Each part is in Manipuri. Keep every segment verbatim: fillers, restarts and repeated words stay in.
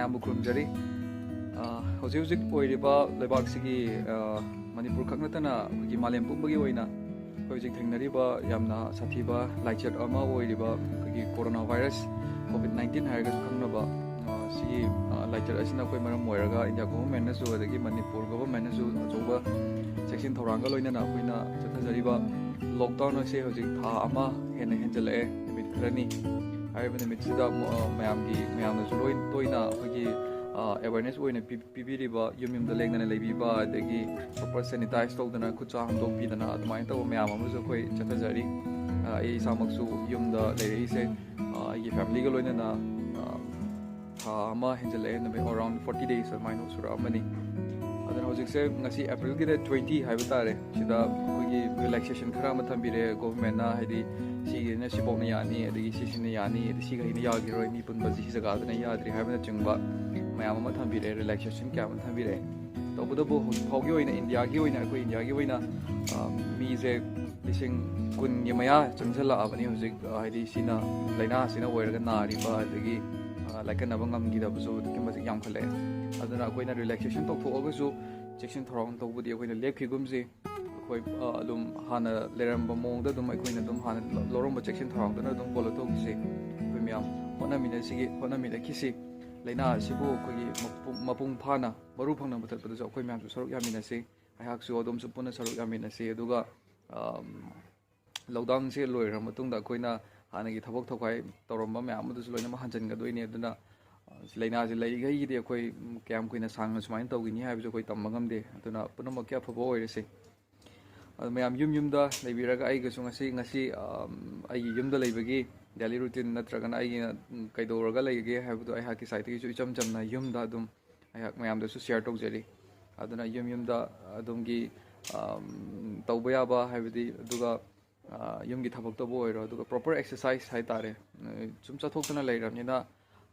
ꯃꯌꯥꯝꯕꯨ ꯈꯨꯔꯨꯝꯖꯔꯤ꯫ ꯑ, ꯍꯧꯖꯤꯛ ꯍꯧꯖꯤꯛ ꯑꯣꯏꯔꯤꯕ ꯂꯩꯕꯥꯛꯁꯤꯒꯤ, ꯑ, ꯃꯅꯤꯄꯨꯔ ꯈꯛ ꯅꯠꯇꯅ ꯑꯩꯈꯣꯏꯒꯤ ꯃꯥꯂꯦꯝ ꯄꯨꯝꯕꯒꯤ ꯑꯣꯏꯅ ꯑꯩꯈꯣꯏ ꯍꯧꯖꯤꯛ ꯊꯦꯡꯅꯔꯤꯕ ꯌꯥꯝꯅ ꯁꯥꯊꯤꯕ ꯂꯥꯏꯆꯠ ꯑꯃ ꯑꯣꯏꯔꯤꯕ ꯑꯩꯈꯣꯏꯒꯤ ꯀꯣꯔꯣꯅꯥ ꯚꯥꯏꯔꯁ, ꯀꯣꯚꯤꯗ ꯅꯥꯏꯟꯇꯤꯟ ꯍꯥꯏꯔꯒꯁꯨ ꯈꯪꯅꯕ, ꯑ, ꯁꯤꯒꯤ, ꯑ, ꯂꯥꯏꯆꯠ ꯑꯁꯤꯅ ꯑꯩꯈꯣꯏ ꯃꯔꯝ ꯑꯣꯏꯔꯒ ꯏꯟꯗꯤꯌꯥ ꯒꯣꯚꯔꯟꯃꯦꯟꯠꯅꯁꯨ ꯑꯗꯒꯤ ꯃꯅꯤꯄꯨꯔ ꯒꯣꯚꯔꯟꯃꯦꯟꯠꯅꯁꯨ ꯑꯆꯧꯕ ꯆꯦꯛꯁꯤꯟ ꯊꯧꯔꯥꯡꯒ ꯂꯣꯏꯅꯅ ꯑꯩꯈꯣꯏꯅ ꯆꯠꯊꯖꯔꯤꯕ ꯂꯣꯛꯗꯥꯎꯟ ꯑꯁꯤ ꯍꯧꯖꯤꯛ ꯊꯥ ꯑꯃ ꯍꯦꯟꯅ ꯍꯦꯟꯖꯜꯂꯛꯑꯦ, ꯅꯨꯃꯤꯠ ꯈꯔꯅꯤ꯫ ꯍꯥꯏꯔꯤꯕ ꯅꯨꯃꯤꯠꯁꯤꯗ ꯃ-, ꯃꯌꯥꯝꯒꯤ, ꯃꯌꯥꯝꯅꯁꯨ ꯂꯣꯏ ꯇꯣꯏꯅ ꯑꯩꯈꯣꯏꯒꯤ, ꯑ, ꯑꯦꯋꯦꯔꯅꯦꯁ ꯑꯣꯏꯅ ꯄꯤ-, ꯄꯤꯕꯤꯔꯤꯕ, ꯌꯨꯝ ꯌꯨꯝꯗ ꯂꯦꯡꯗꯅ ꯂꯩꯕꯤꯕ, ꯑꯗꯒꯤ ꯄ꯭ꯔꯣꯄꯔ ꯁꯦꯅꯤꯇꯥꯏꯁ ꯇꯧꯗꯅ, ꯈꯨꯠ ꯁꯥ ꯍꯥꯝꯗꯣꯛꯄꯤꯗꯅ, ꯑꯗꯨꯃꯥꯏꯅ ꯇꯧꯕ ꯃꯌꯥꯝ ꯑꯃꯁꯨ ꯑꯩꯈꯣꯏ ꯆꯠꯊꯖꯔꯤ꯫ ꯑ, ꯑꯩ ꯏꯁꯥꯃꯛꯁꯨ ꯌꯨꯝꯗ ꯂꯩꯔꯛꯏꯁꯦ, ꯑ, ꯑꯩꯒꯤ ꯐꯦꯃꯤꯂꯤꯒ ꯂꯣꯏꯅꯅ, ꯑ, ꯊꯥ ꯑꯃ ꯍꯦꯟꯖꯜꯂꯛꯑꯦ, ꯅꯨꯃꯤꯠ ꯑꯔꯥꯎꯟ ꯐꯣꯔꯇꯤ ꯗꯦꯖ ꯑꯗꯨꯃꯥꯏꯅ ꯁꯨꯔꯛꯑꯃꯅꯤ꯫ ꯑꯗꯨꯅ ꯍꯧꯖꯤꯛꯁꯦ, ꯉꯁꯤ ꯑꯦꯄ꯭ꯔꯤꯜꯒꯤ ꯗꯦꯠ ꯇ꯭ꯋꯦꯟꯇꯤ ꯍꯥꯏꯕ ꯇꯥꯔꯦ, ꯁꯤꯗ ꯑꯩꯈꯣꯏꯒꯤ ꯔꯤꯂꯦꯛꯁꯦꯁꯟ ꯈꯔ ꯑꯃ ꯊꯝꯕꯤꯔꯦ ꯒꯣꯚꯔꯟꯃꯦꯟꯠꯅ, ꯍꯥꯏꯗꯤ ꯁꯤꯒꯤꯅ ꯁꯤꯐꯥꯎꯅ ꯌꯥꯅꯤ, ꯑꯗꯒꯤ ꯁꯤꯁꯤꯅ ꯌꯥꯅꯤ, ꯑꯗꯩ ꯁꯤꯈꯩꯅ ꯌꯥꯈꯤꯔꯣꯏ, ꯃꯤ ꯄꯨꯟꯕꯁꯤ ꯁꯤ ꯖꯒꯥꯗꯅ ꯌꯥꯗ꯭ꯔꯤ ꯍꯥꯏꯕꯅꯆꯤꯡꯕ ꯃꯌꯥꯝ ꯑꯃ ꯊꯝꯕꯤꯔꯦ, ꯔꯤꯂꯦꯛꯁꯦꯁꯟ ꯀꯌꯥ ꯑꯃ ꯊꯝꯕꯤꯔꯦ꯫ ꯇꯧꯕꯇꯕꯨ ꯍꯧꯖꯤꯛ ꯐꯥꯎꯒꯤ ꯑꯣꯏꯅ, ꯏꯟꯗꯤꯌꯥꯒꯤ ꯑꯣꯏꯅ, ꯑꯩꯈꯣꯏ ꯏꯟꯗꯤꯌꯥꯒꯤ ꯑꯣꯏꯅ, ꯑ, ꯃꯤꯁꯦ ꯂꯤꯁꯤꯡ ꯀꯨꯟꯒꯤ ꯃꯌꯥ ꯆꯪꯁꯤꯜꯂꯛꯑꯕꯅꯤ ꯍꯧꯖꯤꯛ, ꯑ, ꯍꯥꯏꯗꯤ ꯁꯤꯅ, ꯂꯥꯏꯅꯥ ꯑꯁꯤꯅ ꯑꯣꯏꯔꯒ ꯅꯥꯔꯤꯕ, ꯑꯗꯒꯤ, ꯑ, ꯂꯥꯏꯀꯠꯅꯕ ꯉꯝꯈꯤꯗꯕꯁꯨ ꯑꯗꯨꯛꯀꯤ ꯃꯇꯤꯛ ꯌꯥꯝꯈꯠꯂꯛꯑꯦ꯫ ꯑꯗꯨꯅ ꯑꯩꯈꯣꯏꯅ ꯔꯤꯂꯦꯛꯁꯦꯁꯟ ꯇꯧꯊꯣꯛꯑꯒꯁꯨ ꯆꯦꯛꯁꯤꯟ ꯊꯧꯔꯥꯡ ꯇꯧꯕꯗꯤ ꯑꯩꯈꯣꯏꯅ ꯂꯦꯞꯈꯤꯒꯨꯝꯁꯤ꯫ ꯑꯩꯈꯣꯏ, ꯑ, ꯑꯗꯨꯝ ꯍꯥꯟꯅ ꯂꯩꯔꯝꯕ ꯃꯑꯣꯡꯗ ꯑꯗꯨꯝ ꯑꯩꯈꯣꯏꯅ ꯑꯗꯨꯝ ꯍꯥꯟꯅ ꯂ-, ꯂꯧꯔꯝꯕ ꯆꯦꯛꯁꯤꯟ ꯊꯧꯔꯥꯡꯗꯨꯅ ꯑꯗꯨꯝ ꯐꯣꯂꯣ ꯇꯧꯈꯤꯁꯤ꯫ ꯑꯩꯈꯣꯏ ꯃꯌꯥꯝ ꯍꯣꯠꯅꯃꯤꯟꯅꯁꯤꯒꯤ, ꯍꯣꯠꯅꯃꯤꯟꯅꯈꯤꯁꯤ꯫ ꯂꯥꯏꯅꯥ ꯑꯁꯤꯕꯨ ꯑꯩꯈꯣꯏꯒꯤ ꯃꯄꯨ-, ꯃꯄꯨꯡ ꯐꯥꯅ ꯃꯔꯨ ꯐꯪꯅ ꯃꯨꯊꯠꯄꯗꯁꯨ ꯑꯩꯈꯣꯏ ꯃꯌꯥꯝꯁꯨ ꯁꯔꯨꯛ ꯌꯥꯃꯤꯟꯅꯁꯤ꯫ ꯑꯩꯍꯥꯛꯁꯨ ꯑꯗꯣꯝꯁꯨ ꯄꯨꯟꯅ ꯁꯔꯨꯛ ꯌꯥꯃꯤꯟꯅꯁꯤ꯫ ꯑꯗꯨꯒ, ꯑꯝ, ꯂꯣꯛꯗꯥꯎꯟꯁꯦ ꯂꯣꯏꯔꯕ ꯃꯇꯨꯡꯗ ꯑꯩꯈꯣꯏꯅ ꯍꯥꯟꯅꯒꯤ ꯊꯕꯛ ꯊꯧꯒꯥꯏ ꯇꯧꯔꯝꯕ ꯃꯌꯥꯝ ꯑꯗꯨꯁꯨ ꯂꯣꯏꯅꯃꯛ ꯍꯟꯖꯤꯟꯒꯗꯣꯏꯅꯤ꯫ ꯑꯗꯨꯅ, ꯑ, ꯂꯥꯏꯅꯥꯁꯦ ꯂꯩꯔꯤꯈꯩꯒꯤꯗꯤ ꯑꯩꯈꯣꯏ, ꯎꯝ, ꯀꯌꯥꯝ ꯀꯨꯏꯅ ꯁꯥꯡꯅ ꯁꯨꯃꯥꯏꯅ ꯇꯧꯒꯅꯤ ꯍꯥꯏꯕꯁꯨ ꯑꯩꯈꯣꯏ ꯇꯝꯕ ꯉꯝꯗꯦ꯫ ꯑꯗꯨꯅ ꯄꯨꯝꯅꯃꯛꯀꯤ ꯑꯐꯕ ꯑꯣꯏꯔꯁꯤ꯫ ꯑꯗꯨ ꯃꯌꯥꯝ ꯌꯨꯝ ꯌꯨꯝꯗ ꯂꯩꯕꯤꯔꯒ ꯑꯩꯒꯁꯨ ꯉꯁꯤ, ꯉꯁꯤ, ꯑꯝ, ꯑꯩꯒꯤ ꯌꯨꯝꯗ ꯂꯩꯕꯒꯤ ꯗꯦꯂꯤ ꯔꯨꯇꯤꯟ ꯅꯠꯇ꯭ꯔꯒꯅ ꯑꯩꯒꯤ, ꯎꯝ, ꯀꯩꯗꯧꯔꯒ ꯂꯩꯒꯦ ꯍꯥꯏꯕꯗꯣ ꯑꯩꯍꯥꯛꯀꯤ ꯁꯥꯏꯠꯇꯒꯤꯁꯨ ꯏꯆꯝ ꯆꯝꯅ ꯌꯨꯝꯗ ꯑꯗꯨꯝ ꯑꯩꯍꯥꯛ ꯃꯌꯥꯝꯗꯁꯨ ꯁꯤꯌꯔ ꯇꯧꯖꯔꯤ꯫ ꯑꯗꯨꯅ ꯌꯨꯝ ꯌꯨꯝꯗ ꯑꯗꯣꯝꯒꯤ, ꯑꯝ, ꯇꯧꯕ ꯌꯥꯕ ꯍꯥꯏꯕꯗꯤ, ꯑꯗꯨꯒ, ꯑ, ꯌꯨꯝꯒꯤ ꯊꯕꯛꯇꯕꯨ ꯑꯣꯏꯔꯣ, ꯑꯗꯨꯒ ꯄ꯭ꯔꯣꯄꯔ ꯑꯦꯛꯁꯔꯁꯥꯏꯁ ꯍꯥꯏꯇꯥꯔꯦ꯫ ꯑ, ꯁꯨꯝ ꯆꯠꯊꯣꯛꯇꯅ ꯂꯩꯔꯕꯅꯤꯅ,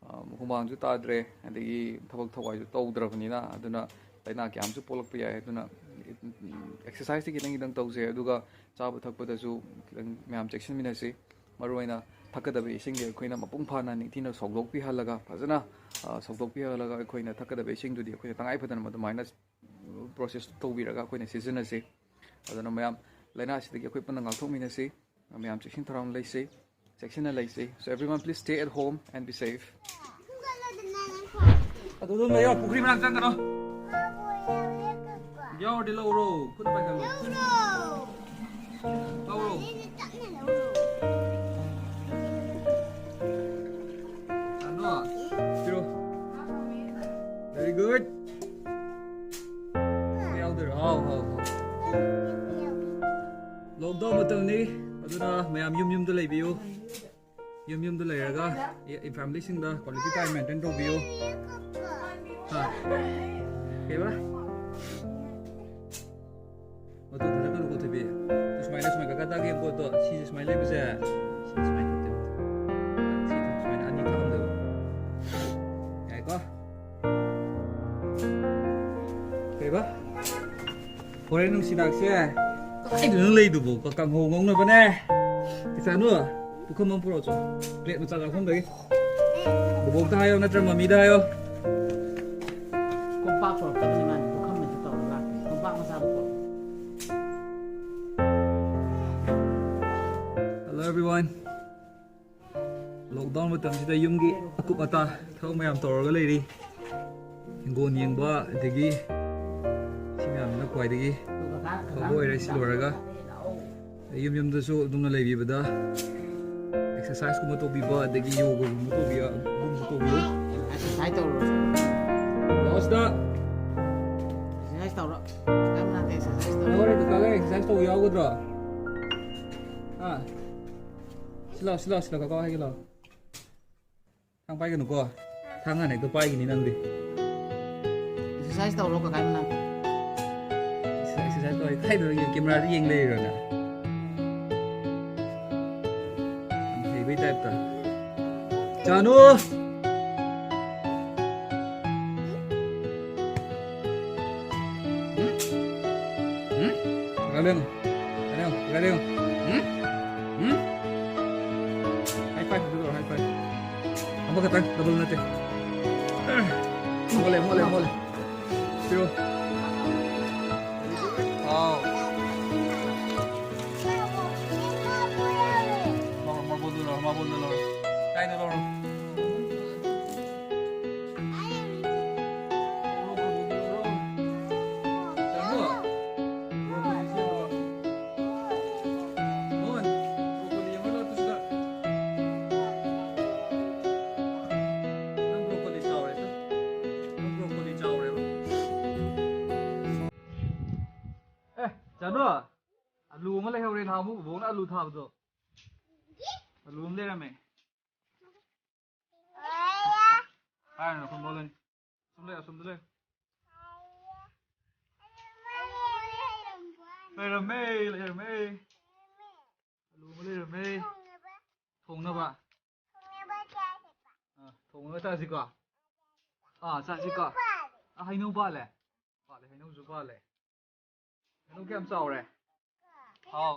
ꯑ, ꯍꯨꯃꯥꯡꯁꯨ ꯇꯥꯗ꯭ꯔꯦ, ꯑꯗꯒꯤ ꯊꯕꯛ ꯊꯋꯥꯏꯁꯨ ꯇꯧꯗ꯭ꯔꯕꯅꯤꯅ, ꯑꯗꯨꯅ ꯂꯥꯏꯅꯥ ꯀꯌꯥ ꯑꯃꯁꯨ ꯄꯣꯛꯂꯛꯄ ꯌꯥꯏ꯫ ꯑꯗꯨꯅ, ꯎꯝ, ꯑꯦꯛꯁꯔꯁꯥꯏꯁꯇꯤ ꯈꯤꯇꯪ ꯈꯤꯇꯪ ꯇꯧꯁꯦ, ꯑꯗꯨꯒ ꯆꯥꯕ ꯊꯛꯄꯗꯁꯨ ꯈꯤꯇꯪ ꯃꯌꯥꯝ ꯆꯦꯛꯁꯤꯟꯃꯤꯟꯅꯁꯤ꯫ ꯃꯔꯨꯑꯣꯏꯅ ꯊꯛꯀꯗꯕ ꯏꯁꯤꯡꯁꯦ ꯑꯩꯈꯣꯏꯅ ꯃꯄꯨꯡ ꯐꯥꯅ ꯅꯤꯡꯊꯤꯅ ꯁꯧꯗꯣꯛꯄꯤꯍꯜꯂꯒ, ꯐꯖꯅ, ꯑ, ꯁꯧꯗꯣꯛꯄꯤꯍꯜꯂꯒ, ꯑꯩꯈꯣꯏꯅ ꯊꯛꯀꯗꯕ ꯏꯁꯤꯡꯗꯨꯗꯤ ꯑꯩꯈꯣꯏꯅ ꯇꯉꯥꯏ ꯐꯗꯅ ꯑꯗꯨꯃꯥꯏꯅ, ꯎꯝ, process ꯇꯧꯕꯤꯔꯒ ꯑꯩꯈꯣꯏꯅ ꯁꯤꯖꯤꯟꯅꯁꯤ꯫ ꯑꯗꯨꯅ ꯃꯌꯥꯝ, ꯂꯥꯏꯅꯥ ꯑꯁꯤꯗꯒꯤ ꯑꯩꯈꯣꯏ ꯄꯨꯟꯅ ꯉꯥꯛꯊꯣꯛꯃꯤꯟꯅꯁꯤ꯫ ꯃꯌꯥꯝ ꯆꯦꯛꯁꯤꯟ ꯊꯧꯔꯥꯡ ꯂꯩꯁꯤ, ꯆꯦꯛꯁꯤꯟꯅ ꯂꯩꯁꯤ꯫ So everyone, please stay at home and be safe. ꯑꯗꯨ ꯑꯗꯨꯝ ꯂꯩꯌꯣ, ꯄꯨꯈ꯭ꯔꯤ ꯃꯅꯥꯛ ꯆꯪꯒꯅꯣ꯫ ꯌꯥꯎꯔꯗꯤ ꯂꯧꯔꯣ, ꯈꯨꯠꯅ ꯄꯥꯏꯁꯜꯂꯣ꯫ ꯂꯧꯔꯣ꯫ ꯆꯥꯅꯣ, ꯄꯤꯔꯣ꯫ Very good. ꯌꯥꯎꯗꯣꯏꯔꯣ? ꯍꯥꯎ, ꯍꯥꯎ, ꯍꯥꯎ꯫ Lockdown ꯃꯇꯝꯅꯤ, ꯑꯗꯨꯅ ꯃꯌꯥꯝ ꯌꯨꯝ ꯌꯨꯝꯗ ꯂꯩꯕꯤꯌꯨ꯫ ꯌꯨꯝ ꯌꯨꯝꯗ ꯂꯩꯔꯒ ꯏ-, ꯐꯦꯃꯤꯂꯤꯁꯤꯡꯗ quality time maintain ꯇꯧꯕꯤꯌꯨ꯫ ꯍꯥ? ꯀꯩꯕ? ꯑꯣ, ꯇꯨ ꯊꯥꯖꯤꯜꯂꯛꯀꯅꯨꯀꯣ, ꯊꯣꯏꯕꯤ꯫ ꯁꯨꯃꯥꯏꯅ, ꯁꯨꯃꯥꯏꯅ ꯀꯀꯥ ꯇꯥꯒꯦ ꯄꯣꯠꯇꯣ, ꯁꯤꯁꯦ ꯁꯨꯃꯥꯏꯅ ꯂꯩꯕꯁꯦ꯫ ꯁꯤ ꯁꯨꯃꯥꯏꯅ ꯇꯧꯗꯣꯏꯕ꯫ ꯁꯤ ꯁꯨꯃꯥꯏꯅ ꯑꯅꯤ ꯊꯣꯛꯍꯟꯗꯣꯏꯕ꯫ ꯌꯥꯏꯀꯣ? ꯀꯩꯕ? ꯍꯣꯔꯦꯟ ꯅꯨꯡꯁꯤꯗꯥꯛꯁꯦ ꯀꯗꯥꯏꯗꯅꯣ ꯂꯩꯗꯨꯕꯣ? ꯀ-, ꯀꯥꯡꯍꯧ ꯉꯧꯅꯕꯅꯦ꯫ ꯏꯆꯥꯅꯨ, ꯄꯨꯈꯝ ꯑꯃ ꯄꯨꯔꯛꯑꯣ ꯆꯣ꯫ Plate ꯃꯆꯥ ꯆꯥꯛꯈꯨꯝꯗꯒꯤ꯫ ꯕꯣꯕꯣꯛꯇ ꯍꯥꯏꯌꯣ ꯅꯠꯇ꯭ꯔ ꯃꯃꯤꯗ ꯍꯥꯏꯌꯣ꯫ ꯀꯣꯝꯄꯥꯛ ꯄꯨꯔꯛꯇꯕꯅꯤ ꯃꯥꯅ, ꯄꯨꯈꯝ ꯑꯃꯁꯨ ꯇꯧꯔꯒ ꯂꯥꯛꯄꯅꯤ꯫ ꯀꯣꯝꯄꯥꯛ ꯃꯆꯥꯗꯣ ꯄꯨꯔꯛꯑꯣ꯫ Hello everyone. Lockdown ꯃꯇꯝꯁꯤꯗ ꯌꯨꯝꯒꯤ ꯑꯀꯨꯞ ꯑꯇꯥ ꯊꯕꯛ ꯃꯌꯥꯝ ꯇꯧꯔꯒ ꯂꯩꯔꯤ꯫ ꯍꯤꯡꯒꯣꯜ ꯌꯦꯡꯕ, ꯑꯗꯒꯤ ꯁꯤ ꯃꯌꯥꯝꯁꯤꯅ ꯈ꯭ꯋꯥꯏꯗꯒꯤ ꯐꯕ ꯑꯣꯏꯔꯦ꯫ ꯁꯤ ꯂꯣꯏꯔꯒ ꯌꯨꯝ ꯌꯨꯝꯗꯁꯨ ꯑꯗꯨꯝꯅ ꯂꯩꯕꯤꯕꯗ exercise ꯀꯨꯝꯕ ꯇꯧꯕꯤꯕ, ꯑꯗꯒꯤ yoga ꯒꯨꯝꯕ ꯇꯧꯕꯤꯕ, ꯑꯗꯨꯒꯨꯝꯕꯁꯨ ꯇꯧꯕꯤꯌꯨ꯫ Exercise ꯇꯧꯔꯣ꯫ ꯂꯥꯛꯑꯣ ꯁꯤꯗ꯫ Exercise ꯇꯧꯔꯣ꯫ ꯀꯔꯝ ꯅꯥꯗꯦ exercise ꯇꯧꯔꯣ꯫ ꯅꯪ ꯍꯣꯔꯦꯟ ꯀꯀꯥꯒ exercise ꯇꯧꯕ ꯌꯥꯎꯒꯗ꯭ꯔꯣ? ꯍꯥ? ꯁꯤ ꯂꯥꯎ, ꯁꯤ ꯂꯥꯎ, ꯁꯤ ꯂꯥꯎ, ꯀꯀꯥ ꯍꯥꯏꯒꯦ ꯂꯥꯎ꯫ ꯊꯥꯡ ꯄꯥꯏꯒꯅꯨꯀꯣ꯫ ꯊꯥꯡ ꯍꯥꯟꯅ ꯍꯦꯛꯇ ꯄꯥꯏꯒꯅꯤ ꯅꯪꯗꯤ꯫ Exercise ꯇꯧꯔꯣ ꯀꯀꯥꯏ ꯃꯅꯥꯛꯇ꯫ Exercise ꯇꯧꯔꯣ꯫ ꯀꯥꯏꯗꯅꯣ camera ꯗ ꯌꯦꯡ ꯂꯩꯔꯤꯔꯣ ꯅꯪ? ꯌꯥꯝ ꯍꯩꯕꯩ type ꯇ꯫ ꯆꯥꯅꯨ! ꯎꯝ? ꯎꯝ? ꯀꯀꯥ ꯂꯦꯡꯉꯨ꯫ ꯀꯀꯥ ꯂꯦꯡꯉꯨ꯫ ꯀꯀꯥ ꯂꯦꯡꯉꯨ꯫ ꯎꯝ? ꯎꯝ? ꯈꯛꯇꯪ, ꯗꯕꯜ ꯅꯠꯇꯦ꯫ ꯃꯣꯠꯂꯦ, ꯃꯣꯠꯂꯦ, ꯃꯣꯠꯂꯦ꯫ ꯄꯤꯔꯣ꯫ ꯍꯥꯎ꯫ ꯂꯧꯔꯣ, ꯃꯥꯔꯕꯣꯜꯗꯣ ꯂꯧꯔꯣ, ꯃꯥꯔꯕꯣꯜꯗꯣ ꯂꯧꯔꯣ꯫ ꯀꯥꯏꯗ ꯂꯧꯔꯣ? ꯆꯪꯉꯣ꯫ ꯕ꯭ꯔꯣꯀꯣꯂꯤ ꯁꯦꯝꯅꯕ꯫ ꯃꯣꯍꯟ, ꯕ꯭ꯔꯣꯀꯣꯂꯤ ꯑꯃ ꯂꯧꯔꯛꯑꯣ ꯁꯤꯗ꯫ ꯅꯪ ꯕ꯭ꯔꯣꯀꯣꯂꯤ ꯆꯥꯎꯔꯦ, ꯇꯨ꯫ ꯅꯪ ꯕ꯭ꯔꯣꯀꯣꯂꯤ ꯆꯥꯎꯔꯦꯕ꯫ ꯑꯦ, ꯆꯅꯨ, ꯑꯂꯨ ꯑꯃ ꯂꯩꯍꯧꯔꯦ, ꯅꯍꯥꯟꯃꯨꯛ ꯕꯣꯕꯣꯛꯅ ꯑꯂꯨ ꯊꯥꯕꯗꯣ꯫ ꯑꯂꯨ ꯑꯃ ꯂꯩꯔꯝꯃꯦ꯫ ꯍꯥꯏꯔꯅꯨ, ꯈꯨꯝꯕ ꯂꯩ꯫ ꯁꯨꯝ ꯂꯩ, ꯑꯁꯣꯝꯗ ꯂꯩ꯫ ꯂꯩꯔꯝꯃꯦ, ꯂꯩꯔꯝꯃꯦ꯫ ꯑꯂꯨ ꯑꯃ ꯂꯩꯔꯝꯃꯦ꯫ ꯊꯣꯡꯅꯕ꯫ ꯑꯥ, ꯊꯣꯡꯉꯒ ꯆꯥꯁꯤꯀꯣ꯫ ꯑꯥ, ꯆꯥꯁꯤꯀꯣ꯫ ꯑꯥ, ꯍꯩꯅꯧ ꯄꯥꯜꯂꯦ꯫ ꯄꯥꯜꯂꯦ, ꯍꯩꯅꯧꯁꯨ ꯄꯥꯜꯂꯦ꯫ ꯍꯩꯅꯧ ꯀꯌꯥꯝ ꯆꯥꯎꯔꯦ? ꯍꯥꯎ꯫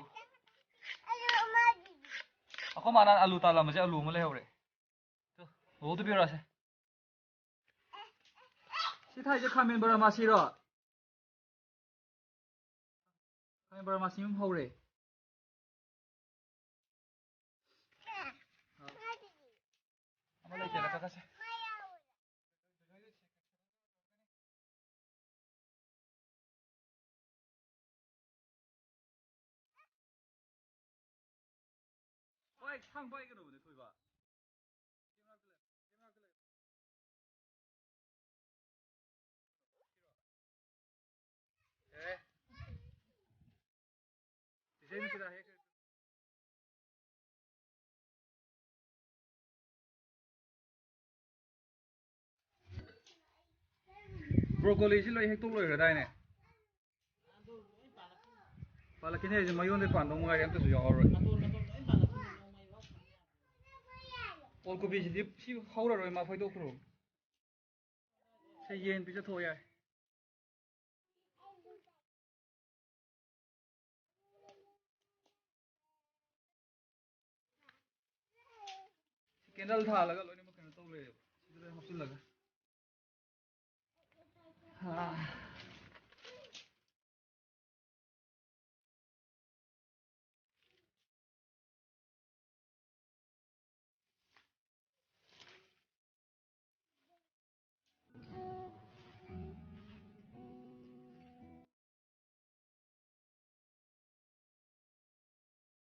ꯑꯩꯈꯣꯏ ꯃꯥꯅ ꯑꯂꯨ ꯇꯥꯜꯂꯝꯕꯁꯦ ꯑꯂꯨ ꯑꯃ ꯂꯩꯍꯧꯔꯦ꯫ ꯇꯨ, ꯕꯣꯕꯣꯛꯇ ꯄꯤꯔꯛꯑꯣꯁꯦ꯫ ꯁꯤ ꯊꯥꯏꯁꯦ ꯈꯥꯃꯦꯟ ꯕꯔꯃꯥꯁꯤꯔꯣ? ꯈꯥꯃꯦꯟ ꯕꯔꯃꯥꯁꯤ ꯑꯃ ꯍꯧꯔꯦ꯫ ꯑꯃ ꯂꯩꯇꯦꯗ, ꯀꯛꯈꯠꯁꯦ꯫ ꯄꯥꯏ-, ꯊꯥꯡ ꯄꯥꯏꯒꯗꯧꯕꯅꯦ, ꯊꯣꯏꯕ꯫ ꯑꯦ꯫ ꯆꯤꯆꯦ ꯅꯨꯡꯁꯤꯗꯥ ꯍꯦꯛ꯫ ꯕ꯭ꯔꯣꯀꯣꯂꯤꯁꯤ ꯂꯣꯏ ꯍꯦꯛꯇꯣꯛ ꯂꯣꯏꯈ꯭ꯔꯗꯥꯏꯅꯦ? ꯄꯥꯜꯂꯛꯈꯤꯅꯤ ꯍꯥꯏꯁꯦ, ꯃꯌꯣꯟꯗꯩ ꯄꯥꯟꯗꯧ ꯉꯥꯏꯔꯦ, ꯑꯝꯇꯁꯨ ꯌꯥꯎꯍꯧꯔꯣꯏ꯫ ꯑꯣꯜ ꯀꯣꯕꯤꯁꯤꯗꯤ ꯁꯤ ꯍꯧꯔꯔꯣꯏ, ꯃꯥ ꯐꯣꯏꯗꯣꯛꯈ꯭ꯔꯣ꯫ ꯁꯦ, ꯌꯦꯟ ꯄꯤꯖꯊꯣꯛꯑꯣ ꯌꯥꯏ꯫ ꯁꯤ ꯀꯦꯟꯗꯜ ꯊꯥꯜꯂꯒ ꯂꯣꯏꯅꯃꯛ ꯀꯩꯅꯣ ꯇꯧ꯫ ꯁꯤꯗ ꯍꯥꯞꯆꯤꯜꯂꯒ꯫